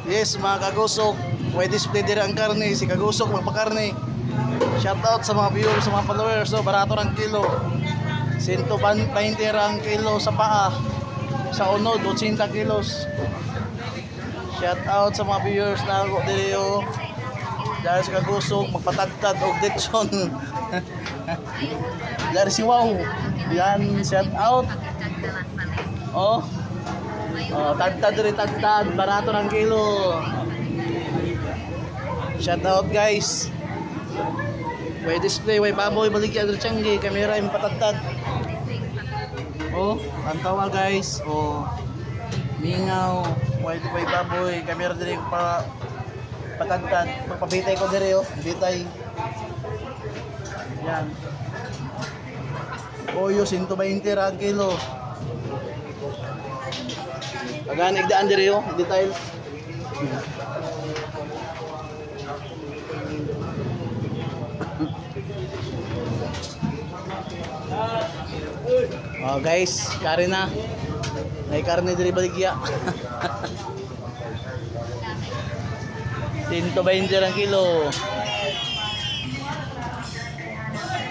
Yes, mga kagusok. Way display diri ang karne. Si kagusok magpakarne. Shout out sa mga viewers, sa mga followers. So, barato ang kilo. 120 ra ang kilo sa paa. Sa unod, 80 kilos. Shout out sa mga viewers na ako diri oh. Dahil sa kagusok, magpatadtad og ditson. Dari si Wow. Yan, shout out. Oh. Oh, tadtad diri, tadtad, barato ng kilo. Shout out, guys. Way display, way baboy, baligya diri tiyanggi, kamera yung patadtad. Oh, tantawa, guys. Oh. Mingaw, way baboy, kamera diri pa patadtad. Magpabitay ko diri oh, bitay. Yan. Pollo, 120 ra ang kilo. Paganig daan diri oh, details. Oh guys, kare na. May karne diri baligya. 120 ang kilo.